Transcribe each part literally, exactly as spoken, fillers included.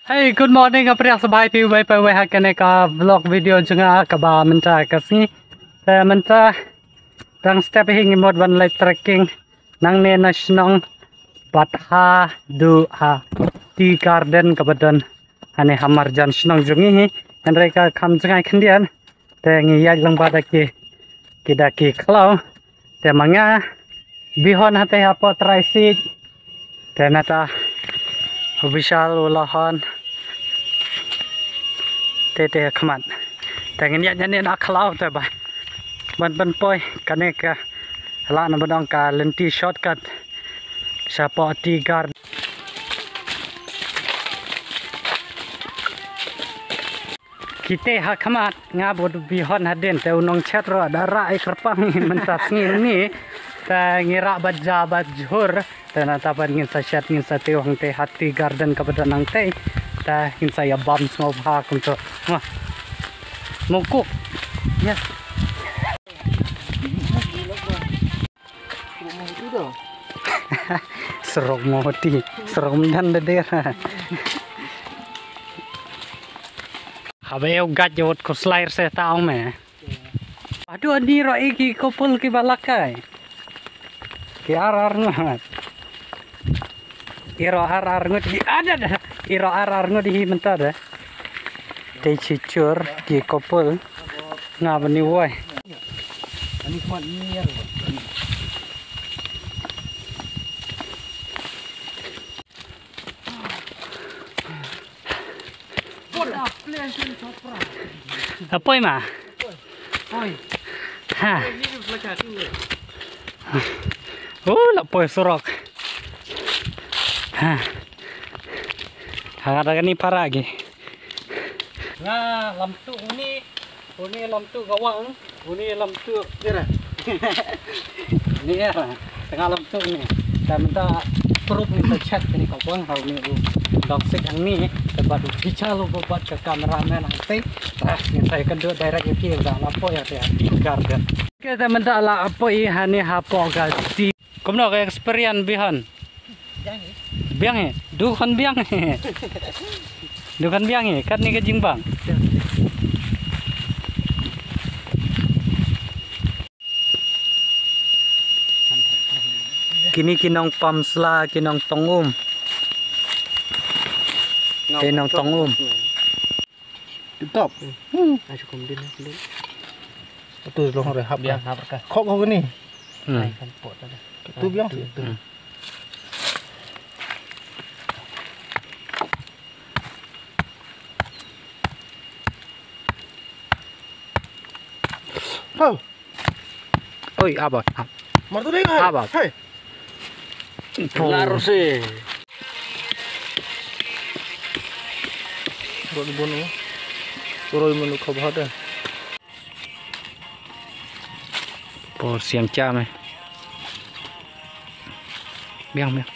Hey, good morning, nga pdiang sngewbha ïa phi uwei pa uwei ha kane ka vlog video jong nga kaba mynta ka sngi. Te mynta dang step hi ngi mut ban leit trekking nangne na shnong bad haduh ha tea garden kaba don hangne ha marjan shnong jong ngi hi. Hynrei ka kham jngai khyndiat te ngi ïaid lyngba da ki, ki da ki khlaw. Te ma nga Bihon hate hapoh trai sik. Te nata u Bishal u la hon. Te te khmat. Te ngin ïa nyan na khlaw te ba ban ban poi kane ka la na badong ka lynti shortcut. Shapoh tea garden. Kite ha khmat nga bud Bihon hadien te u nongchet ruh da rah ïa kyrpang mynta sngi ni. Te ngi rah bad ja bad jhur. Te nata pat ngin sa shet ngin sa tiew hangte ha tea garden kaba don hangte. Te ngin sa ïa bam sngewbha kumto. Mungkuk. Yes. Serok moti, serok mendan deder. Habe eu gat jawat ko slair se taong me. Aduh, ani ro iki kopul ki balakai. Ki ar ar ngat. Iro ar ar ngut hi ada da. Iro ar ar ngut hi mynta da. Te chichur ki kopul. Nga bani wai. Apoi ma. Ha. Oh, la poi surok. Ha. Hagada kani para agi. Nga lamtu uni, uni lamtu gawang, uni lamtu ira. Ni ira. Tengah lamtu ni. Te mynta proof ni ta chat ni ka wang hau ni u dong sik ang ni. Te bad u chicha lu bad ka cameraman ang te. Ras ni saya kenduk direct ïa ki udah lapor ïa te tea garden. Kita mynta la apoi ha ni hapoh ka tea. Kumno ka experience Bihon? Biang hi. Du khon biang hi. Du khon biang hi. Katni ka jingbang. Kini ki nongpam sla, ki nongtong um. Ki nongtong um. Tip top. Hmm. Ayo kom din, din. Tu long rehab. Biang hap ka. Khok khok ni. Hmm. Ai kan pot ada. Tu biang. Tu, tu. Hmm. Oh. Oi, aba. Mar tu ding hai. Aba. Hai. Lar se. Bot bun u. Turoi menu khabha da. Por siang cha me. Biang, biang.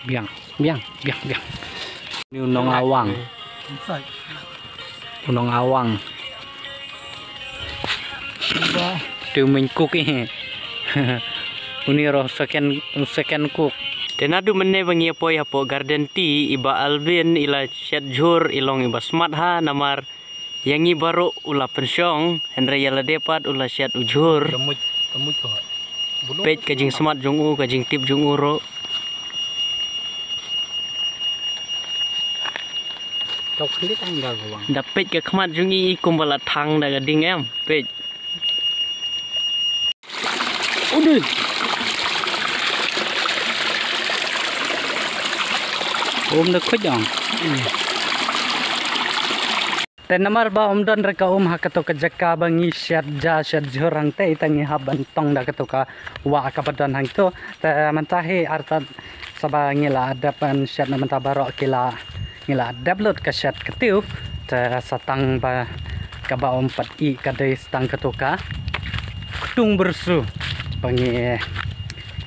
Biang, biang, biang, biang. Ni u nong awang. U nong awang. Te u main cook eh. Uni ruh second, second cook. Te naduh mynne ba ngi ïa poi hapoh garden tea, i Bah Alvin i la shet jhur, i long iba smat ha, namar ïa ngi baroh u la pynshong, hynrei ïa lade pat u la shet u jhur. Ka muj, ka muj ko ha. Peit ka jingsmat jong u, ka jingtip jong u ruh. Tau khyndiat tang da gawang. Da peit ka khmat jong i kumba la thang da ka ding em. Peit. Udi. Um da khuid ong. Te namar ba um don re ka um ha kato ka jaka ba ngi shet ja shet jhur hangte, te ngi hap ban tong da kato ka wah kaba don hangto. Te mynta hi artat saba ngi la dep ban shet na mynta baroh ki la ngi la dep lut ka shet ka tiew. Te sa tang ba kaba um pat ih ka dei sa tang kato ka ktung byrsu ba ngi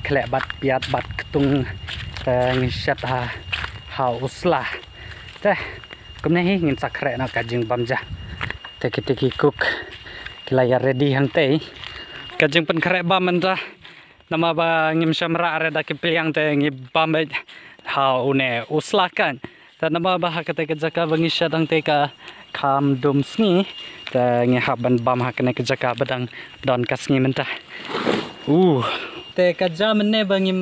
khleh bad piat bad ktung. Te ngi shet ha, ha u sla. Te kumne hi ngin sa khreh noh ka jingbam ja. Te kite ki cook ki la ïa ready hangte. Ka jingpynkhreh bam mynta. Namar ba ngim shym rah re da ki pliang te ngi bam beit ha une u sla kan. Te namar ba ha kata ka jaka ba ngi shet hangte ka kham dum sngi. Te ngi hap ban bam ha kane ka jaka ba dang don ka sngi mynta. Uh. Te ka jaka mynne ba ngim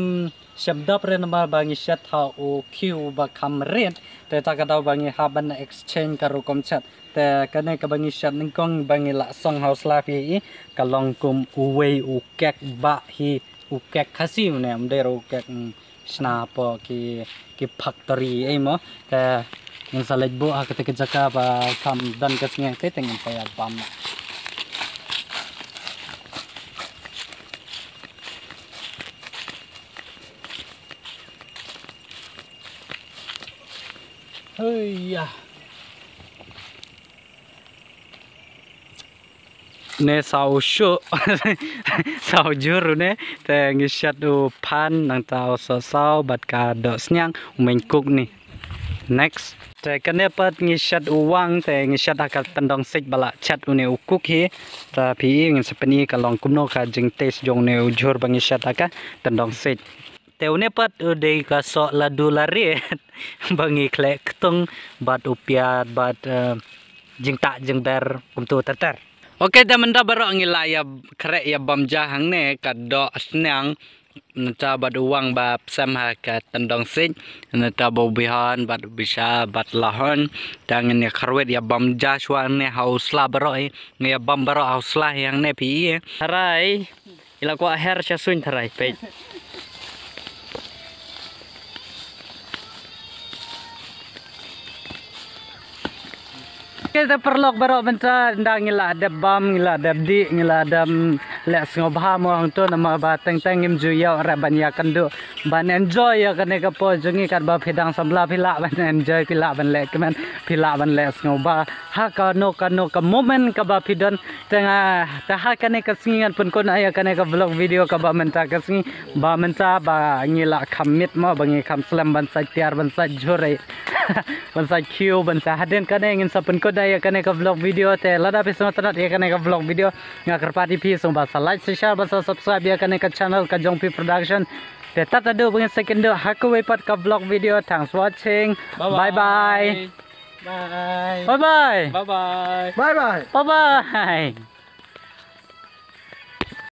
shym dap re namar ba ngi shet ha u khiew ba kham rit. Te ta ka daw ba ngi hap ban exchange ka rukom shet. Te kane kaba ngi shet nyngkong ba ngi la song ha u sla phi i ka long kum uwei u kek ba hi, u kek Khasi une, um dei ruh u kek, mm, shna po ki, ki factory ei mo. Te ngin sa leit buh ha kata ka jaka ba kham don ka sngi te, te ngin sa ïa bam. Hei ya. Ne saw shuh. Saw jhur ne. Te ngi shet u phan nangta u sohsaw bad ka dohsniang u meiñ kuk ni. Next. Te kane pat ngi shet u wang te ngi shet ha ka tyndong siej ba la chet une u kuk hi. Te phi i ngin sa pyni ka long kumno ka jingtaste jong une u jhur ba ngi shet ha ka tyndong siej. Te une pat u dei ka soh ladu larit ba ngi khleh ktung bad u piat bad, eh, jingtah jingber kumtu ter ter. Ok, te mynta baroh ngi la ïa khreh ïa bam ja hangne ka dohsniang nangta bad u wang ba psem ha ka tyndong siej nangta ba u bihan bad u bisha bad lahon. Te ngin ïa kharwit ïa bam ja shuwa hangne ha u sla baroh hi. Ngi ïa bam baroh ha u sla hi hangne phi i. Harai. Ila kwah her sha suiñ tharai peit. Kita paralok baroh mynta ynda ngi la dep bam, ngi la dep dih, ngi la dep leh sngewbha mo hangto namar ba teng teng ngim ju ïoh re ban ïakynduh ban enjoy ïa kane ka por jong ngi katba phi dang samla phi lah ban enjoy phi lah ban leh kmen phi lah ban leh sngewbha. Ha kano kano ka moment kaba phi don. Te nga, te ha kane ka sngi ngan pynkut ïa kane ka vlog video kaba mynta ka sngi ba mynta ba ngi la kham miet mo ba ngi kham slem ban sait tiar ban sait jhur ei. Ban sait khiew ban sait hadien kane ngin sa pynkut ïa kane ka vlog video te lada phi sngewtynnat ïa kane ka vlog video nga kyrpad ïa phi sngewbha sa like sa share ban sa subscribe ïa kane ka channel ka Jongpih Production. Te tad haduh ba ngin sa ïakynduh ha kawei pat ka vlog video. Thanks for watching. Bye bye. Bye bye. Bye bye. Bye bye. Bye bye. Bye bye. Bye bye.